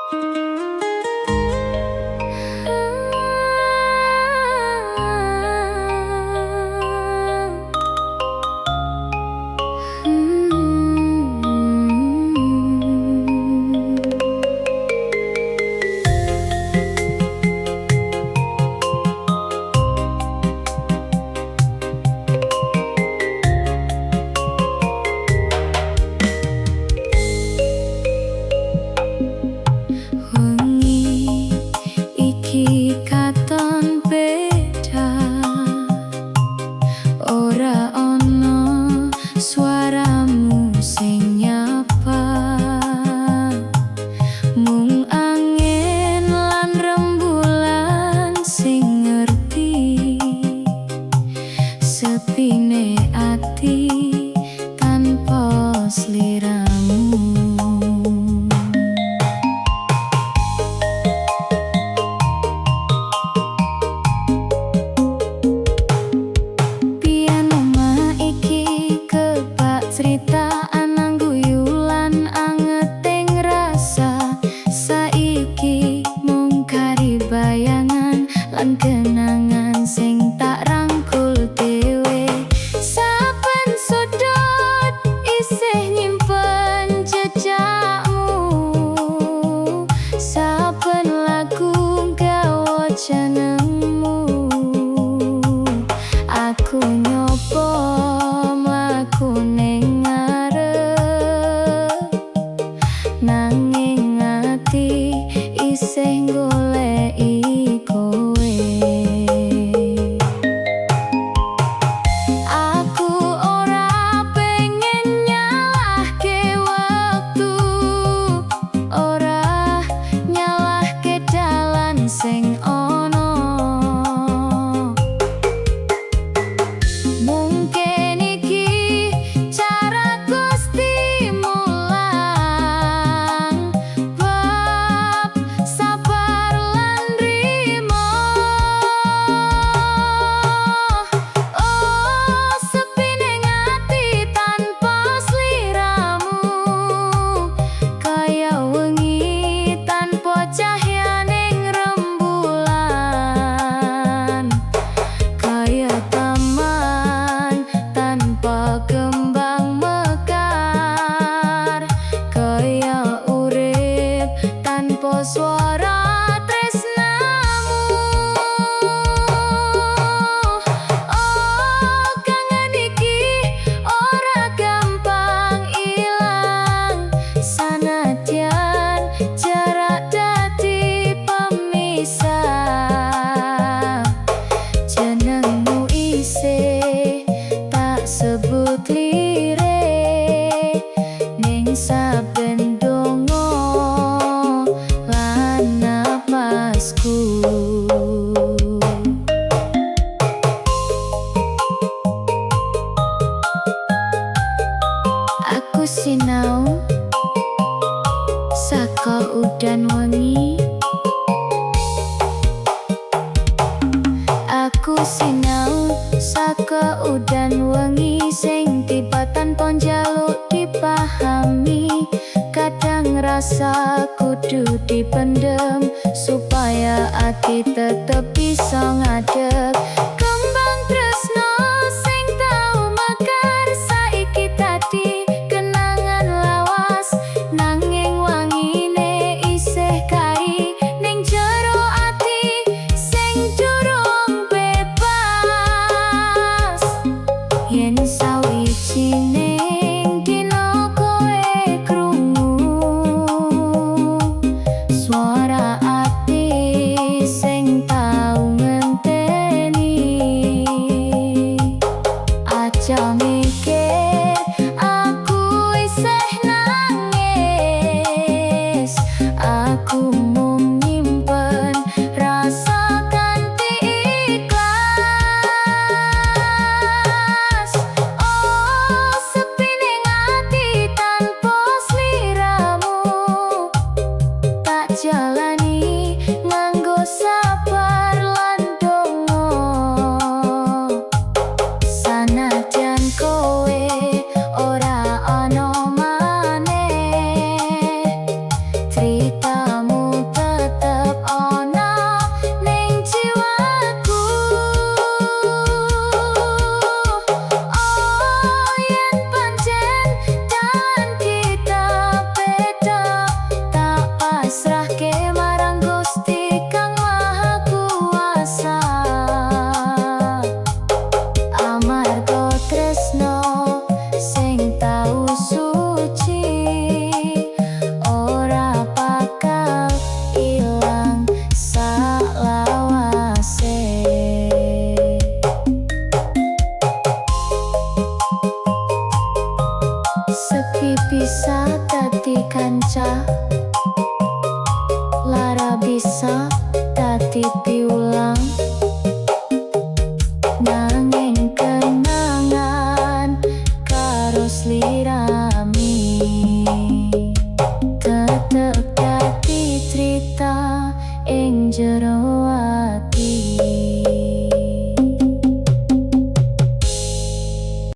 Wengi iki katon beda, ora ono suaramu sing nyapa. Mung angin lan rembulan sing ngerti sepine ati tanpa sliramu. Piano omah iki kebak crita anang guyu lan angeting rasa. Saiki mung kari bayangan lan kenangan sing tak rangkul dhewe. Saben sudut isih nyimpen jejakmu, saben lagu nggawa jenengmu. Aku nyoba mlaku ning ngarep, nanging ati isih goleki kowe. Aku ora pengen nyalahke wektu, ora nyalahke dalan sing ana. Mungkin iki cara Gusti mulang bab sabar lan nrimo. Oh, sepine ati tanpa sliramu, kaya wengi tanpa cahyaning rembulan, kaya taman tanpa kembang mekar, kaya urip tanpa swara tresnamu. Oh, kangen iki ora gampang ilang, sanadyan jarak dadi pemisah. Jenengmu isih tak sebut lirih ning saben donga lan napasku. Aku sinau saka udan wengi, aku sinau saka udan wengi sing tiba tanpa njaluk dipahami. Kadang rasa kudu dipendem supaya ati tetep bisa ngadeg. Kembang tresno sing tau mekar saiki dadi kenangan lawas, nanging wangine isih kari ning jero ati sing durung bebas. Yen sawijining dina kowe krungu swara ati sing tau ngenteni, bisa dadi kanca, lara bisa dadi piulang. Nanging kenangan karo slirami tetep dadi crita ing jero ati.